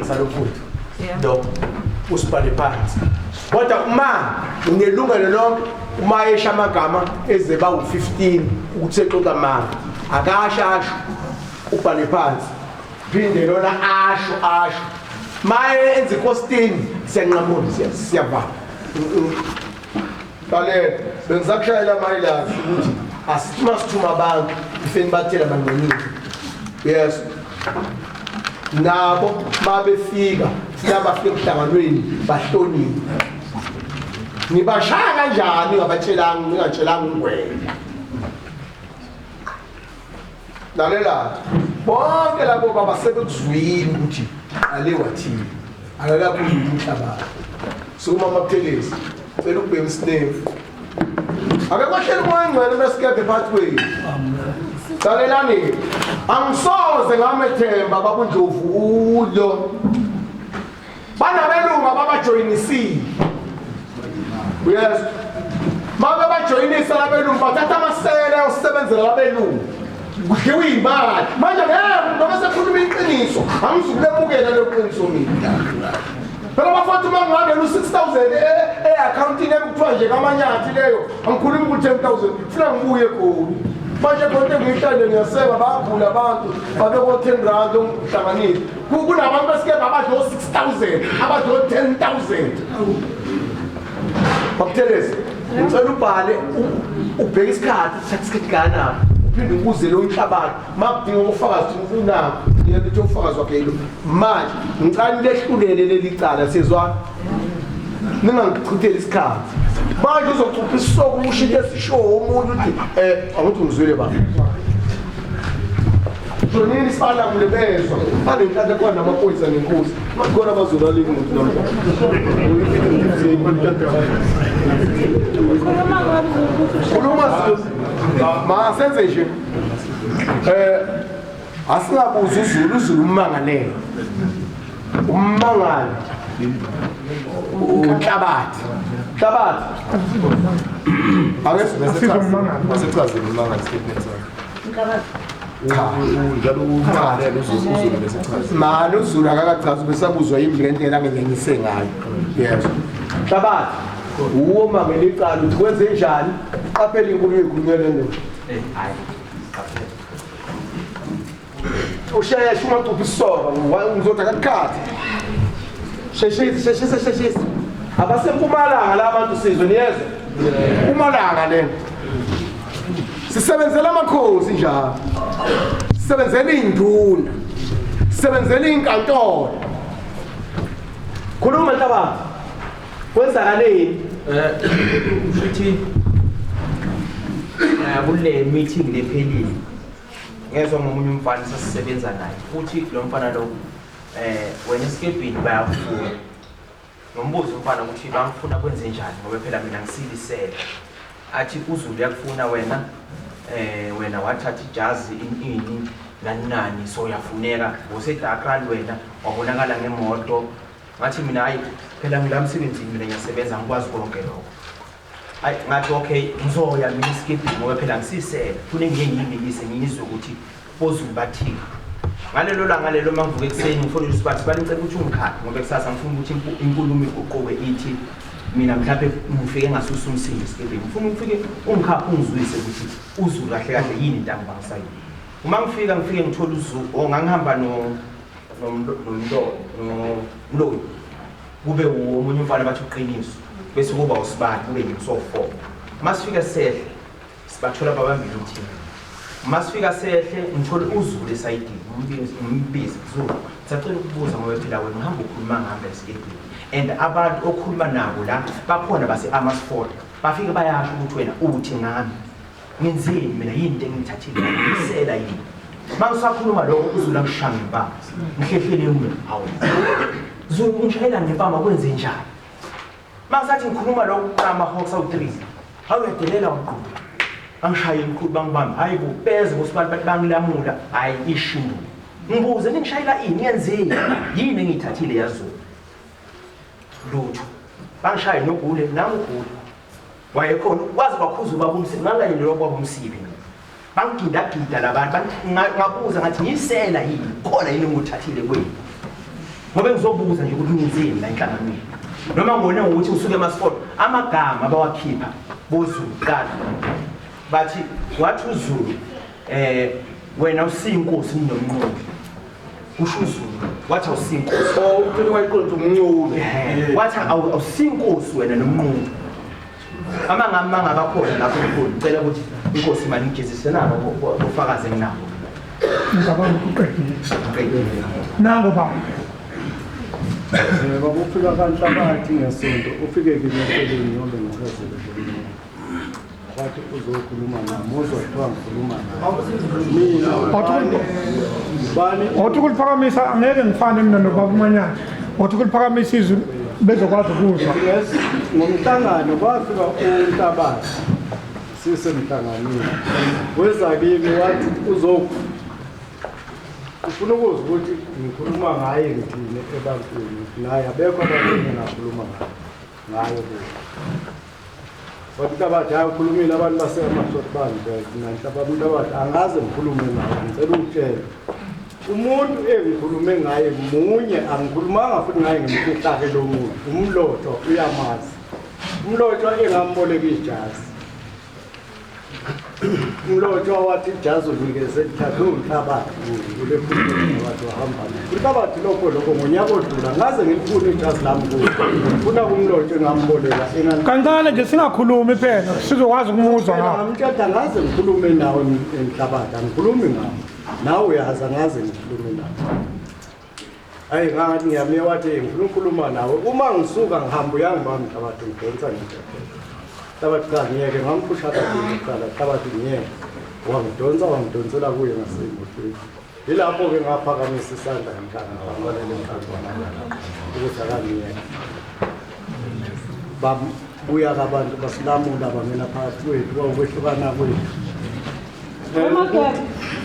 Salo mfuthu lo usibhale phansi, kodwa uma unelungelo lonke, uma esha amagama ezeba u-15 ukuthi exoxa amanga, akasho asho, ubhale phansi, phinde lona asho asho, maye enza ikostini, siyanqamula, siyavala. Lalela, bengisakushayela amayilasi ukuthi asithi masithuma abantu ifeni bathela banqinile. Yes, nabo mabefika sina bafike emhlanganweni bahloniphe. Nibashaya kanjani ngabatshelanga, ningatshelanga ungwenya? Lalela, bonke labo baba sebekuzwile ukuthi qale wathini, akakakhulumi umhlabathi. Sukuma Mabuthelezi, cela ukubhema isinefu. Ake kwahleli umoya engcwele mesikebhe phakathi kwethu. Lalelani, angisoze ngamethemba babundlovu ulo. Banabelungu ababajoyinisile. Yes. Mabe bajoyinisa labelungu, bathatha amasele ayosebenzela labelungu. Kudliwa imali. Manje ngeke noma sekhuluma iqiniso, angizukulemukela lelo qiniso mina. Phela bafowethu, uma ngingangena u-6,000 e-akhawuntini yami, kuthiwa nje kamanyathi leyo, angikhulumi ku-10,000, funa ngibuye egoli. Manje khona engiyihlale ngiyaseka, bayagula abantu, babeko 10 rand ongihlanganile. Kunabantu besike abadla o-6,000, abadla o-10,000. Bakuthelezi, ngicela ubhale, ubheke isikhathi, sithatha isikhathi kanani, uphinde ubuze lo inhlabathi uma kudinga ubufakazi, unako yena uthi ufakazi wakhe yilo. Manje ngicela lehlulele leli cala, sizwa, ningangichitheli isikhathi. Manje uzocupha isisoko, usho into esishowo umuntu uthi angithi ngizwile baba. Shonini sibalamule bezwa banenhlanhla, khona namaphoyisa nenkosi khona bazolalela umuntu namhlanje. Khuluma ngoba Khuluma, masenze nje, asingabuzi uZulu, uZulu ummangalele, ummangali unhlabathi, nhlabathi ake Masechazile ummangali statement sakhe. Cha. Njalo ummangalele uZulu bese chaza. Mani, uZulu akakachazi, besabuzwa yimi le ndlela angenyenyise ngayo. Yes, nhlabathi, uwo mangela icala, uthi kwenze njani? Qaphela inkulumo ekhulunywe le ndoda. Hayi, qaphela. Usheshe, ungacuphi isoka, ngizothi akakukhathi. Sheshisa, sheshisa, sheshisa. Abasempumalanga la bantu, sizwe, niyezwa? Mpumalanga le. Sisebenzela amakhosi njalo, sisebenzela iy'nduna, sisebenzela iy'nkantolo. Khuluma nhlabathi, kwenzakaleni? Ushuthi kule meeting lephelile, ngezwa ngomunye umfana sasisebenza naye, uthi lo mfana lo, wena esikebhini bayakufuna. Ngombuzo umfana ukuthi bangifuna kwenze njani, ngoba phela mina ngisilisele. Athi uZulu yakufuna wena, wena wathatha ijazi ini nani nani, so uyafuneka ngosedakral, wena wabonakala ngemoto. Ngathi mina, hayi phela, ngila msebenzini mina, ngiyasebenza, ngikwazi konke lokho. Hayi, ngathi okay, ngizoya mina esikebhini, ngoba phela ngisisele, fune ngiye ngiyimikise, ngizwe ukuthi boZulu bathini. Ngalelo langa lelo, uma ngivuka ekuseni, ngifonela uSibathi, "Sibali, ngicela ukuthi ungikhaphe, ngoba kusasa ngifuna ukuthi inkulumo iguquke, ithi mina mhlawumbe ngifike ngasusa umsindo esikebheni. Ngifuna ufike ungikhaphe, ungizwise ukuthi uZulu kahle kahle yini into angibangisayo." Uma ngifika, ngifike ngithole uZulu, oh, ngangihamba no nomlo nomloyi, kube omunye umfana bathi uqiniso, bese kuba usibali, kube yimi, so four. Masifika sehle, sibathola babambile uthini. Masifika sehle, ngithole uZulu esayidini, ngimbize, "Zulu, sacela ukubuza, ngoba phela wena uhamba ukhuluma ngihamba esikebhini, and abantu okhuluma nabo la bakhona base-Amersfoort, bafike bayasho ukuthi wena uthi ngami. Ngenzeni mina? Yini into engiyithathile? Ngisela yini?" Ma ngisakhuluma lokho, uZulu angishaya ngempama. Ngihlehlele emuva. "Hawu Zulu, ungishayela ngempama, kwenze njani?" Ma ngisathi ngikhuluma lokho, ama-Hawks awu-three. "Hawu, uyadelela umqulu." Angishaye emkhulu, bangibambe. Hayi bo, beze ngosibali, bathi bangilamula. Hhayi, ishindu. Ngibuze, ningishayela ini? Ngenzeni? Yini engiyithathile yaZulu? Lutho. Bangishaye nogule nami, ugule wayekhona, waze kwakhuza ubaba uMsibi, nganganye lo baba uMsibi mina. Bangigindagida labantu, ngabuza ngathi, "Ngiyisela yini? Khona yini engikuthathile kwenu?" Ngoba ngizobuza nje ukuthi ngenzeni la enhlanganweni. Noma ngibone ngokuthi usuke emasifolo amagama abawakhipha boZulu kuqala. Bathi wathi uZulu wena usiyinkosi nomnqobi. Kusho uZulu wathi awusiyinkosi. Oh, uthini wayiqonda umnqobi. Wathi awusiyinkosi wena nomnqobi. Amangami mangaba khona lapho mkhulu ngicela ukuthi inkosi manje ngijezise nabo bofakazi enginabo. Ngicabanga ukuthi uqedile. Nango baba. Baba ufika kaNhlabathi ngesonto ufike kimi eceleni ngiyobe ngichazele kuye. Wathi uzokhuluma nami uzothiwa ngikhuluma naye. Mina bani Othi ukuliphakamisa angeke ngifane mina nobaba uManyana. Othi ukuliphakamisa izwi bezokwazi ukuzwa. Yes, ngomhlangano kwafika uNhlabathi sisemhlanganweni. Weza kimi wathi ufuna ukuzwa ukuthi ngikhuluma ngaye ngithini ebantwini naye abekho abantu engakhuluma ngayo kubo. Wathi Nhlabathi hayi ukhulumile abantu baseMasot bangitshela mina Nhlabathi angaze ngikhulume nawe ngicela ungitshele. Umuntu engikhulume ngaye munye angikhulumanga futhi ngaye ngimfihlake lo muntu umlotshwa uyamazi. Umlotshwa engamboleka ijazi. Umlotshwa wathi ijazi unikeze lithathwe uNhlabathi kule futhi wahamba naye. UNhlabathi lokho ngonyaka odlula ngaze ngilifune ijazi lami kuye. Ngifuna kumlotshwa engamboleka Kancane nje singakhulumi phela sizokwazi ukumuzwa ngapha. Ngamtshela ngaze ngikhulume nawe Nhlabathi angikhulumi ngawe. Nawe uyazi angaze ngikhulume nawe. Hayi ngathi ngiyamye wathi ngifuna ukukhuluma nawe. Uma ngisuka ngihamba uyangibamba Nhlabathi ngidonsa ngidonsa. Nhlabathi cha ngiyeke ngamphusha kabili kuqala Nhlabathi ngiyeke. Wangidonsa wangidonsela kuye ngasemotweni. Yilapho-ke ngaphakamisa isandla ngihlangana ukuthi akangiyeke. Babuya abantu basilamula bangena phakathi kwethu kwakwehlukana kwethu.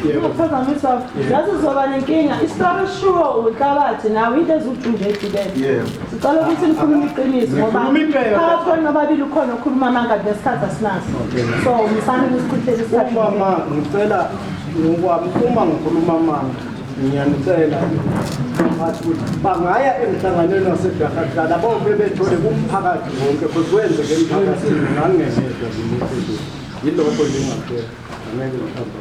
Ungaphazamisa yazi uzoba nenkinga isitori sure uNhlabathi nawe into eziwujunje edibene. Sicela ukuthi nikhulume iqiniso ngoba phakathi kwenu nobabili ukhona okhuluma amanga ngesikhathi asinaso. So ngisana ukusichithela isikhathi. Uma ngicela ngokwami uma ngikhuluma amanga ngiyanicela mphathi ukuthi bangaya emhlanganweni waseDarhagala bonke bethole kumphakathi wonke because kwenzeke emphakathini ngangengedwa ngimuthi yilokho nje ngakutshela. Angeke ngihambe.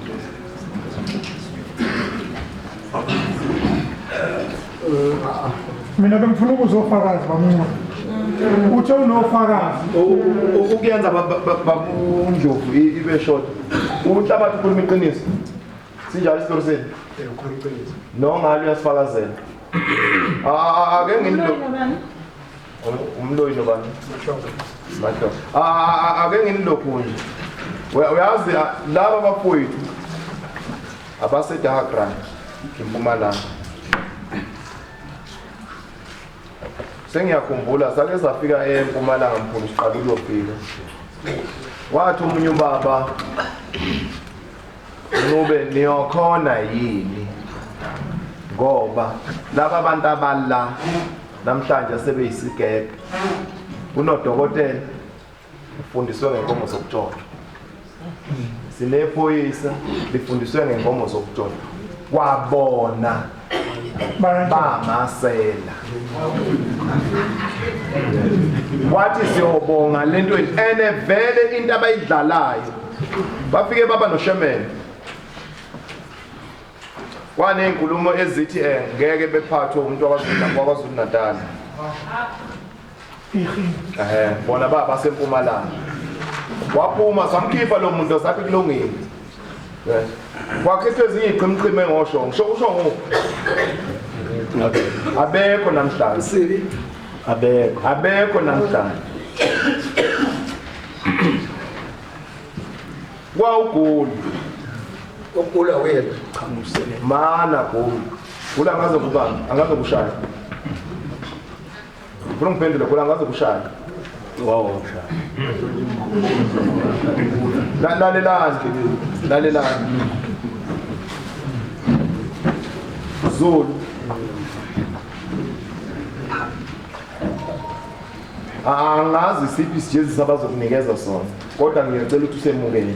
Mina bengifuna ukuzofakazi bamncane. Uthe unofakazi. Ukuyenza babuNdlovu ibe short. uNhlabathi ukhuluma iqiniso. Sinjalo isitori senu? Ukhuluma iqiniso. No ngalo uyasifakazela. Ake nginilo. Umloyi nobani? Mahlo. Ake nginilokhu nje. Uyazi laba bafowethu abaseDagrand eMpumalanga. Sengiyakhumbula sake safika eMpumalanga mkhulu siqala ukuyofika. Wathi omunye ubaba Ncube niyokhona yini? Ngoba laba bantu abala namhlanje sebeyisigebe. Kunodokotela ufundiswe ngenkomo zokutshontsha. Sinephoyisa lifundiswe ngenkomo zokutshontsha. Kwabona bamasela. Wathi siyobonga lento ene vele into abayidlalayo. Bafike baba noShemene. Kwanezinkulumo ezithi ngeke bephathwe umuntu wakwaZulu Natal. Bona baba basempumalanga. Waphuma samkhipha lo muntu sathi kulungile. Kwakhethwe ezinye iqhimqhime ngosho, ngisho usho ngo. Abekho namhlanje. Abekho. Abekho namhlanje. Kwawugula. Ukugula wena. Mana gula. Gula ngaze kubani? Angaze kushaya. Ufuna ngiphendule gula ngaze kushaya. Wow, kushaya. Lalelani. Lalelani. Zulu. Angazi siphi isijezisi abazokunikeza sona, kodwa ngiyacela ukuthi usemukele.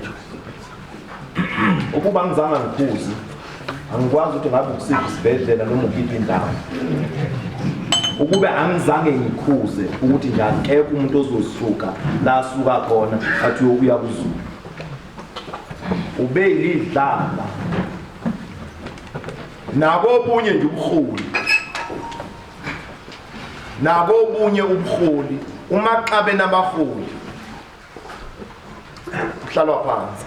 Ukuba ngizange ngikhuze, angikwazi ukuthi ngabe ukusiphi isibhedlela noma ukiphi indawo. Ukube angizange ngikhuze ukuthi nje akekho umuntu ozosuka la asuka khona athi uyobuya kuZulu. Ube yilidlala. Nabo obunye nje ubuholi. Nabo obunye ubuholi uma xabe nabaholi. Kuhlalwa phansi.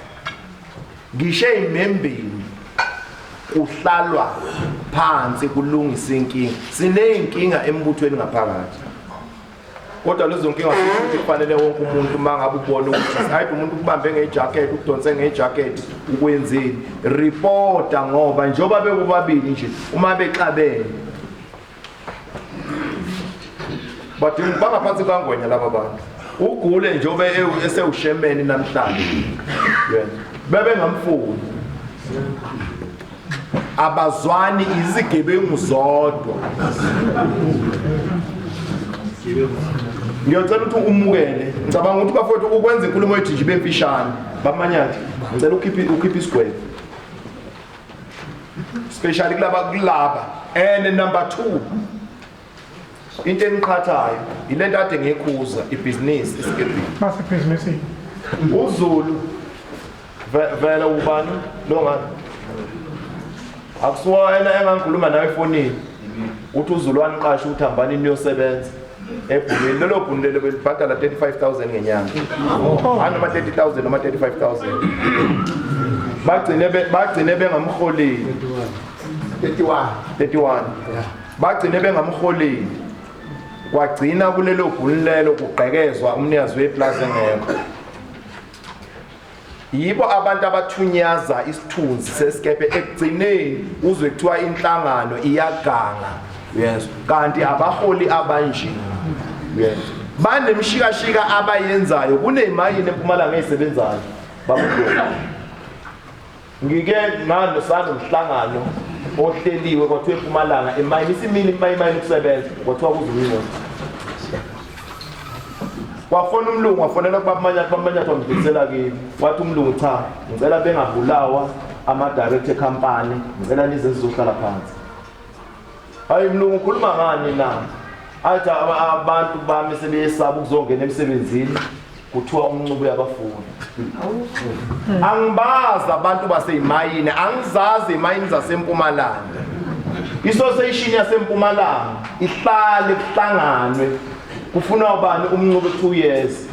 Ngisho ey'membeni kuhlalwa phansi kulungisa inkinga. Siney'nkinga embuthweni ngaphakathi. Kodwa lezo nkinga futhi kufanele wonke umuntu uma ngabe ubona ukuthi hayi umuntu ukubambe ngejacket ukudonse ngejacket ukwenzeni reporta ngoba njengoba bekubabili nje uma bexabene badinga bangaphansi kangwenya laba bantu ugule njengoba esewushemeni namhlanje yena bebengamfuni abazwani izigebengu zodwa ngiyocela ukuthi umukele ngicabanga ukuthi bafowethu ukwenza inkulumo yethu nje bemfishane bamanyathi ngicela ukhiphe ukhiphe isigwebo especially kulaba kulaba and number 2 into eniqhathayo ilento ade ngiyikhuza ibhizinisi isikebhini basebhizinisini uZulu vele ubani lo ngani akusiwena engangikhuluma nawe efonini uthi uZulu waniqasha ukuthi hambani niyosebenza ebhunwini lelo bhunu lelo belibhadala 35000 ngenyanga hayi noma 30000 noma 35000 bagcine bagcine bengamholeli 31 31 bagcine bengamholeli kwagcina kulelo bhunu lelo kugqekezwa umnikazi weplaza engekho yibo abantu abathunyaza isithunzi sesikepe ekugcineni uzwe kuthiwa inhlangano iyaganga uyezwa kanti abaholi abanje uyezwa banemshikashika abayenzayo kunezimayini empumalanga ezisebenzayo babudlola ngike ngano sanomhlangano ohleliwe kwathiwa empumalanga emayini isimile imayini ukusebenza kwathiwa kuzoyingozi wafona umlungu wafonela kubaba Manyathi baba Manyathi wamdlulisela kimi wathi umlungu cha ngicela bengabulawa ama director company ngicela nize sizohlala phansi hayi mlungu ukhuluma ngani na athi abantu bami sebeyesaba ukuzongena emsebenzini kuthiwa umncubo uyabafuna angibazi abantu baseyimayini angizazi imayini zasempumalanga i-association yasempumalanga ihlale kuhlanganwe kufunwa ubani umncubo 2 years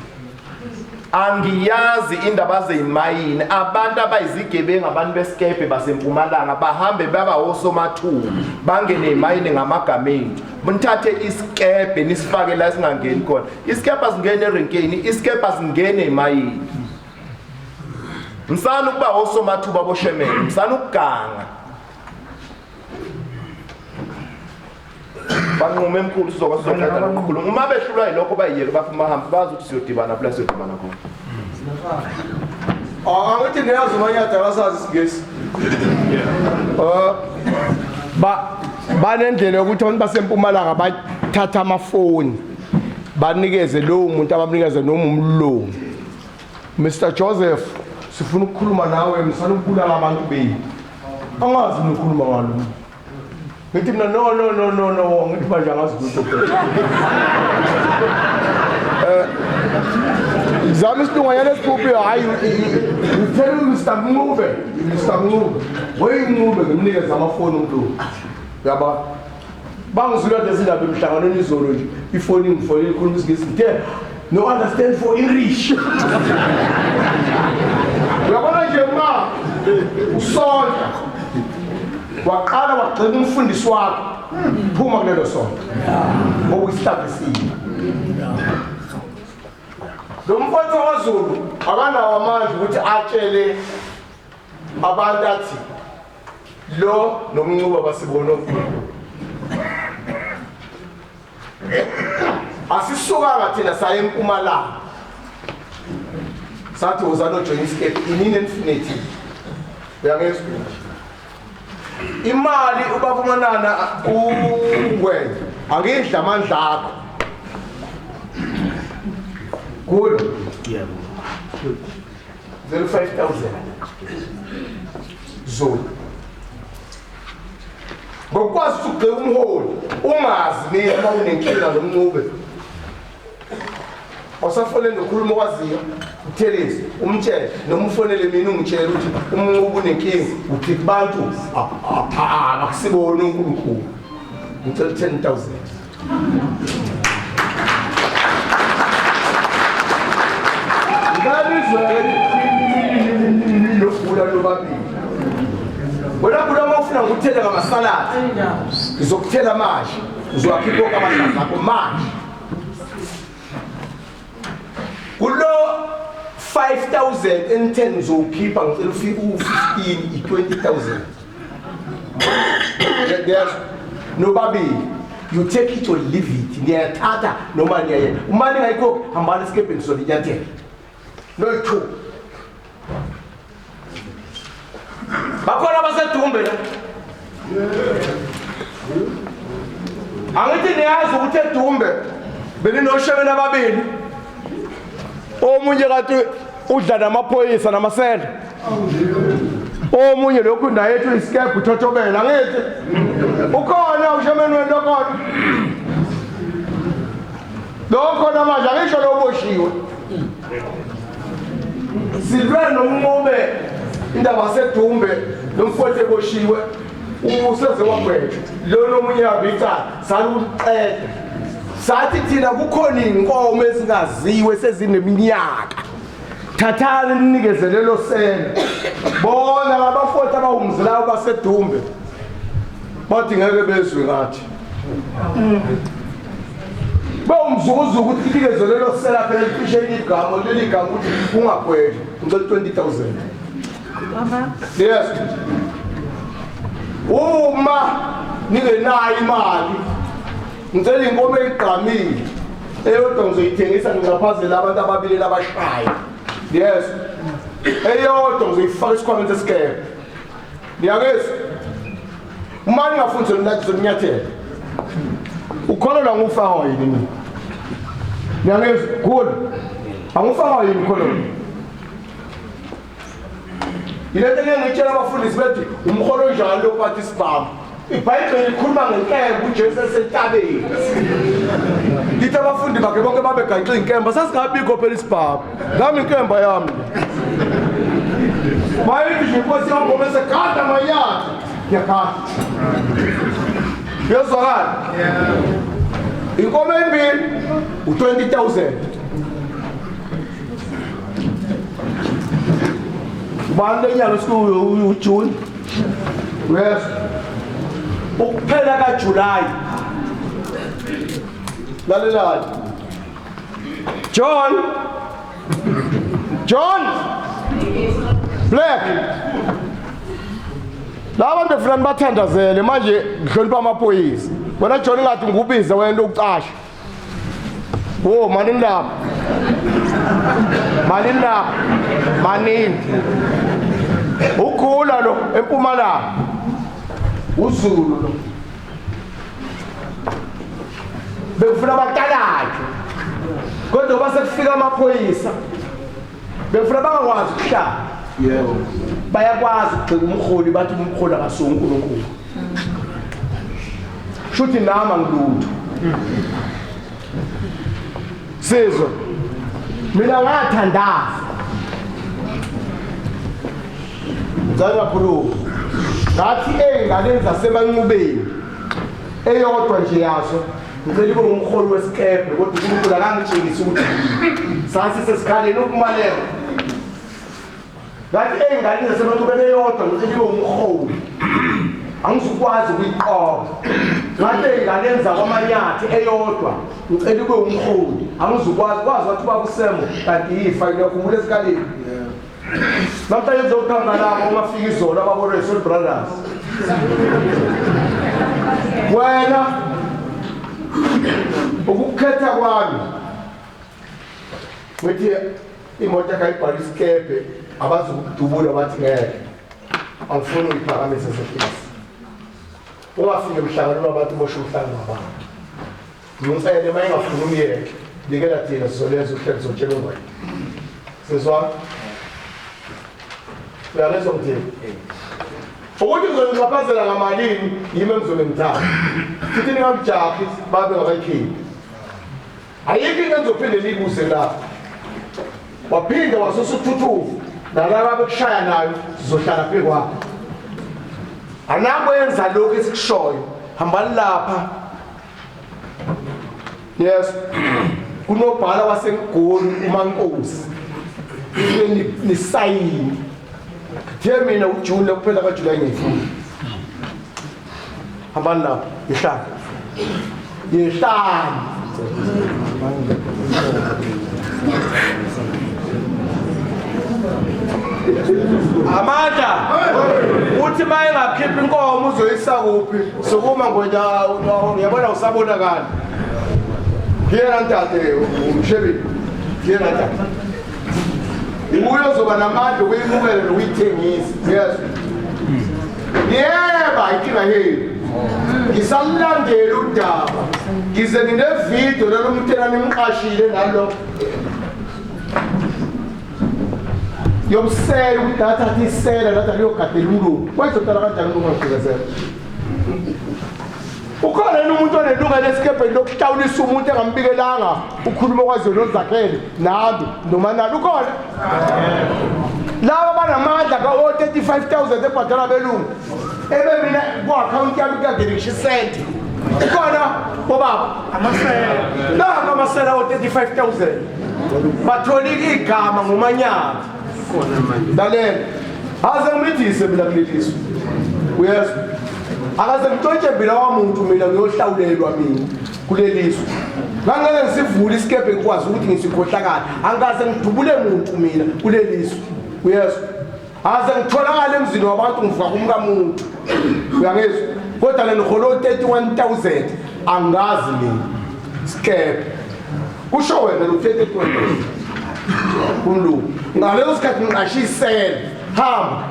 angiyazi indaba zeyimayini abantu abayizigebengu abantu besikepe basempumalanga bahambe baba osomathuba bangene emayini ngamagamenti nithathe isikepe nisifake la singangeni khona isikepe asingene erenkeni isikepe asingene emayini msana ukuba osomathuba boshemene msana ukuganga banqume emkhulu sizokwazi sizoqeda lokukhuluma uma behlulwa yilokho bayiyeke bafuma bahambe bazi ukuthi siyodibana phela siyodibana khona angithi niyazi uManyatha akasazi isingesi banendlela yokuthi abantu basempumalanga bathatha amafoni banikeze lowo muntu abamnikeze noma umlungu Mr Joseph sifuna ukukhuluma nawe msana ukubulala abantu bethu angazi nokhuluma ngalo ngithi mina no no no no no ngithi manje angazi lutho zama isilunganyana esiphuphi hayi ngithela Mr Mncube Mr Mncube weyincube ngimnikeza amafoni umlungu uyaba bangizwile kade sindaba emhlanganweni izolo nje ifoni ngifonile ikhuluma isingisi ngithe no understand for English uyabona nje ma usonta waqala wagxeka umfundisi wakho phuma kulelo sonto ngoba isihlava esibi lo mfowethu wakwaZulu akanawo amandla ukuthi atshele abantu athi lo nomncuba basibona okukhulu asisukanga thina saye empumalanga sathi wozani ojoyina isikepe inini enifunethi uyangezwa imali ubaba uManana ungwenya angidla amandla akho kulo yebo 05000 Zulu Ngokwazi ukuthi ugxeka umholi ungazi mina uma unenkinga nomncube. Awusafonele nokhuluma okwaziyo uthelezi umtshele noma ufonele mina ungitshele ukuthi umncube unenkinga uthi kubantu akusibona uNkulunkulu. Ngicela 10,000. Ngalizwe lokugula lobabili. Wena gula uma ufuna ngikuthele ngamasaladi. Ngizokuthela manje. Uzowakhipha wonke amahlaza akho manje. Kulo 5000 and 10 ngizowukhipha ngicela ufike u-15 i-20000. Yes. Nobabili. You take it or leave it. Niyathatha noma niyayeka. Uma ningayikhokhi hambani esikebheni solinyathela. No two. Bakhona abasedumbe la. Angithi niyazi ukuthi edumbe beninoshemeni ababili. Omunye kade udla namaphoyisa namasela. Omunye lokhu naye ethi isikebhe uthothobela angithi. Ukhona ushemeni wento khona. Lokho namanje angisho loboshiwe. Silwe nomnqobe indaba sedumbe nomfowethu eboshiwe useze wagwetshwa lona omunye yabicala saluqeda sathi thina kukhona inkomo ezingaziwe sezineminyaka thathani ninikeze lelo sela bona abafowethu abawumzilayo basedumbe bathi ngeke bezwe ngathi bawumzukuzuku ukuthi likezwe lelo sela phela licishe igama leli gama ukuthi ungagwetshwa ngicela 20000. Yes. Uma ningenayo imali ngicela inkomo egqamile eyodwa ngizoyithengisa ngingaphazela abantu ababili labashaya. Yes. Eyodwa ngizoyifaka esikhwameni sesikebhe. Niyangizwa? Uma ningafuni zolinyathela. Ukholelwa ngufaka yini mina? Niyangizwa? Good. Angufaka yini ukholelwa? Yilento engiyitshela abafundisi bethi umholo onjani lokuphatha isibhamu. IBhayibheli likhuluma ngenkemba uJesu esentabeni. Lithi abafundi bakhe bonke babegaxe inkemba sasingabikho phela isibhamu. Nami inkemba yami. Bayithi nje inkosi yami bese gada mayatha. Ngiyakhala. Yezwakala? Inkomo embili u20000. Ubani lenyanga esikuyo uJune? Yes. Ukuphela kaJuly. Lalelani. John. John. Black. Laba bantu befuna nibathandazele manje ngihlonipha amaphoyisa. Wena John ngathi ngikubize wena ukucasha. Wo manini lapha. Manini lapha. Manini. Ukhula lo eMpumalanga. uZulu lo. Bekufuna abatalakhe. Kodwa base kufika amaphoyisa. Bekufuna bangakwazi ukuhlala. Yebo. Bayakwazi ukugxeka umholi bathi umholi akasuye uNkulunkulu. Shuthi nami angilutho. Sizwe. Mina ngathandaza. Ngicela khuluma. Ngathi ey'nganeni zasemanqubeni eyodwa nje yazo ngicela ibe ngumholi wesikebhe kodwa uNkulunkulu akangitshengisi ukuthi sathi sesikhaleni ukumaleka. Ngathi ey'nganeni zasemanqubeni eyodwa ngicela ibe ngumholi. Angizukwazi ukuyiqoka. Ngathi ey'nganeni zakwamanyathi eyodwa ngicela ibe umholi. Angizukwazi kwazi wathi ubaba uSemo kanti yifa ngiyakhumbula esikaleni. Namhlanje ngizokuhamba nabo uma fika izolo ababona Soul Brothers. Wena ukukhetha kwami ngithi imoto akayibhala isikebhe abazokudubula bathi ngeke. Angifuni uyiphakamisa sefisi. Ungafiki emhlanganweni wabantu bosho umhlangano wabantu. Ngicele uma engafuni umyeke nikela thina sizolenza uhlelo sizotshela ungwena. Sizwa? Uyalezwa ngithini? Ukuthi ngizonixhaphazela ngamalini yimi engizobe ngithanda. Futhi ningamjahi babe ngabayikhiphi. Ayikho into engizophinde niyibuze lapha. Waphinde wasusa uthuthuvu nalaba bekushaya nayo sizohlala phezu kwakho. Anakwenza lokhu esikushoyo. Hambani lapha. Yes. Kunobhala waseMgoli uMankosi. Ifike nisayini. Ngithe mina uJune kuphela kaJuly ngiyifuna. Hambani lapha, yehlani. Yehlani. Amandla uthi uma engakhipha inkomo uzoyisa kuphi sukuma ngwenya uyabona usabonakala yena ntate umshebi yena ntate uye ozoba namandla okuyimukela nokuyithengisa yes yeba inkinga yenu ngisalulandela udaba ngize nginevidiyo lalo muntu enanimqashile nalo yobusela ukuthi nathatha isela nathi aliyogadela umlungu wayezotala kanjani umlungu angigqekezela ukhona yini umuntu onelungelo esikebheni lokuhlawulisa umuntu engambikelanga ukhuluma kwaziyo nozakhele nami noma nalo ukhona laba banamandla ka-o-35 000 ebhadala belungu ebe mina ku-akhawunti yami kuyangena ngisho isenti ukhona bobaba Amasela. nanga amasela o-35 000 bathola igama ngomanyana lalela aze ngimithise mina kulelizwe uyezwa akaze ngitshontshe mina wamuntu mina ngiyohlawulelwa mina kulelizwe ngangeke ngisivule isikebhe ngikwazi ukuthi ngisikhohlakala angikaze ngidubule muntu mina kulelizwe uyezwa aze ngitholakale emzini wabantu ngivuka kumkamuntu uyangizwa kodwa le ngiholo 31000 angazi mina sikebhe kusho wena lo 31000 kumlungu ngaleso sikhathi ngiqashe isele hamba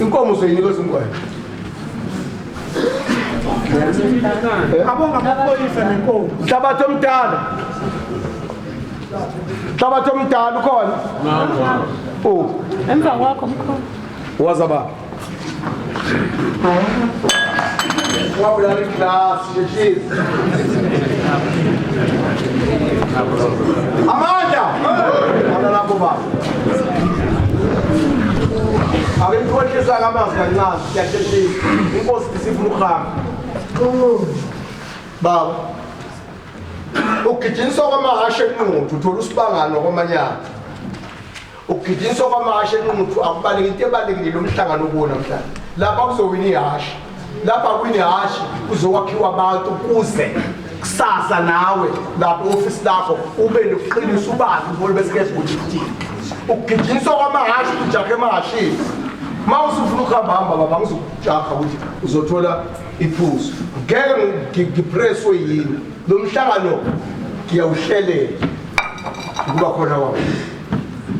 inkomo uzoyinikeza umngwenya Abonga amaphoyisa nenkomo. Mhlabathi omdala Mhlabathi omdala ukhona oh Emva kwakho mkhulu. waza baba wabulala iglasi sheshisa amandla amandla lapho baba ake nikhohlisa kamanzi kancane siyasheshisa inkosi isifuna ukuhamba baba ugijinyiswa kwamahashe enquthu uthola usibangano kwamanyana ugijinyiswa kwamahashe enquthu akubaleki into ebalekile lo mhlangano kuwo namhlanje lapha kuzowina ihhashi lapha kuwina ihhashi kuzokwakhiwa abantu kuze kusasa nawe lapho ofisi lakho ube nokuqinisa ubazi ubuholi besikebhe ukuthi kuthini ugijinyiswa kwamahhashi ujahe emahhashini ma usufuna ukuhamba hamba baba ngizokujaha ukuthi uzothola iphuzu ngeke ngipreswe yini lo mhlangano ngiyawuhlelela ukuba khona kwami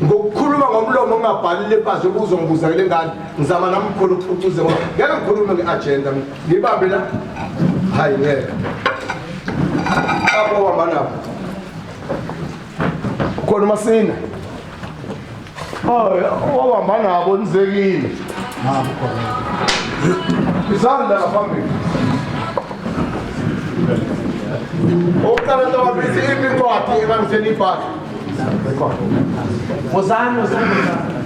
ngokukhuluma ngomlomo ongabhalile phansi ubuzongibuza kule ngane ngizama nami khona ukuphucuze ngoba ngeke ngikhulume nge-agenda ngibambe la hayi ngeke apho uhamba nabo khona umasina wahamba nabo nizekile izandla ngaphambili oqala ntobabithi iphi incwadi ebangitheni ibhali Wozani, wozani, wozani.